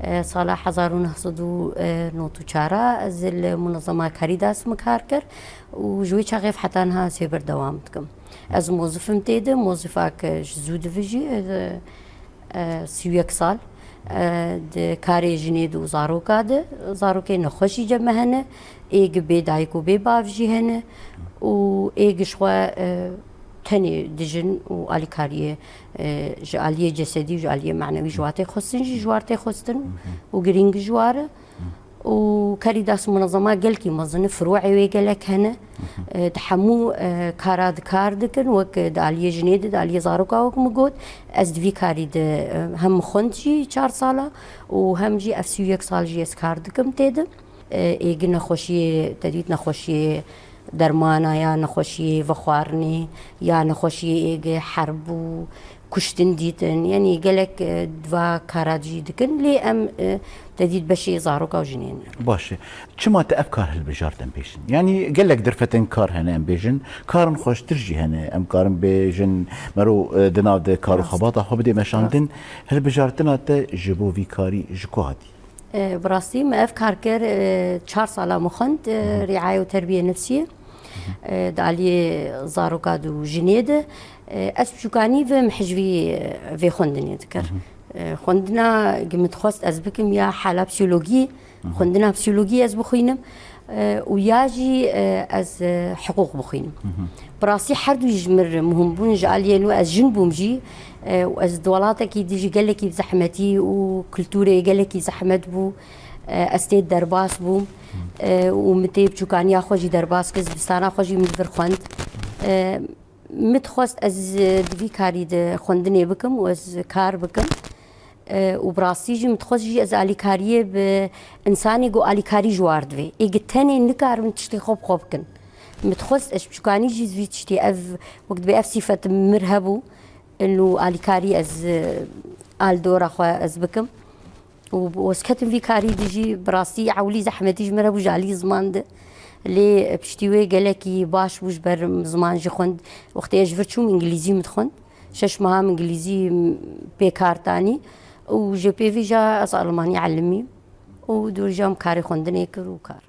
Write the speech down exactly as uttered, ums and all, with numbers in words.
E, sala hezar û neh sed û nod û çar ez li munezema Caritas min kar kir û ji wê çaxê heta niha ez hê berdewam dikim. Ez mozifim tê de, mozifak ji zû divijî, e, e, sî û yek sal, e, di karê jinê de û zaroka de, zarokê nexweşî cem me hene, ê gi bê dayik û bê bav jî hene û ê gi ji xwe, e, tenê dijin û alîkariyê, e, ji aliyê cesedî û ji aliyê manewî ji wa tê xwestin jî ji war tê xwestin û girîng ji war e. Û Caritas munezema gelkî mezin e, firûê wê gelek hene. E, di hemû, e, kara di kar dikin, wek di aliyê jinê de, di aliyê zaroka wek min got, ez di vî karî de, e, hem xwend jî çar sala û hem jî ev sî û yek sal jî ez kar dikim tê de. E, ê gi nexweşiyê, te dît nexweşiyê dermana ya nexweşiyê vexwarinê ya nexweşiyê ê gi herb û kuştin dîtin. Yanî gelek, e, di va kara jî dikin. Lê em, e, te dît beşê zaroka û jinên. Baş e. Çima te ev kar hilbijart em bêjin? Yanî gelek derfetên kar hene em bêjin. Karin xweştir jî hene. Em karin bêjin mero, e, di nav de kar û Rast. xebata xwe bidê meşandin. Hilbijartina te ji bo vî karî ji ku hatî? E, bi rastî me ev kar kir, e, çar sala min xwend, e, Hı hı. rîaye û terbiye nefsiyê. E, di aliyê zaroka de û jinê de. E, ez çûkanî ve min hej vî, e, vê xwendinê dikir. Hı hı. E, xwendina gi min dixwest ez bikim ya hala psîkologî, Hı hı. xwendina psîkologî ez bixwînim, e, û ya jî, e, ez, e, hiqûq bixwînim. Hı hı. Bi rastî her du ji min re muhim bûn, ji aliyê nû ez jin bûm jî, e, û ez di welatekî dijî gelekî zehmetî û kulturê gelekî zehmet bû, e, ez tê derbas bûm, e, û min tê biçûkaniya xwe jî derbas kir, zivistana xwe jî min vir xwend. E, min dixwest ez, e, di vî karî de xwendinê bikim û ez kar bikim. E, û bi rastî jî min dixwest jî ez alîkariyê bi insanê ku alîkarî ji war divê. Ê gi tenê nikarin tiştê xwe bi xwe bikin. Min dixwest ez biçûkanî jî vî tiştê ev, wek dibê ev sîfet mir hebû, û alîkarî ez, e, al dora xwe ez bikim. Û bi ez ketim vî karî de jî bi rastî ewlî zehmetî ji min re bû ji alî ziman de. Lê piştî wê gelekî baş bû ji ber ziman jî xwend. Wextê ez ji vir çûm îngilîzî min dixwend. Şeş meha min îngilîzî pê kar tanî û ji pê vî jî ez almanî elimîm û dûr jî em karê xwendinê kir û kar.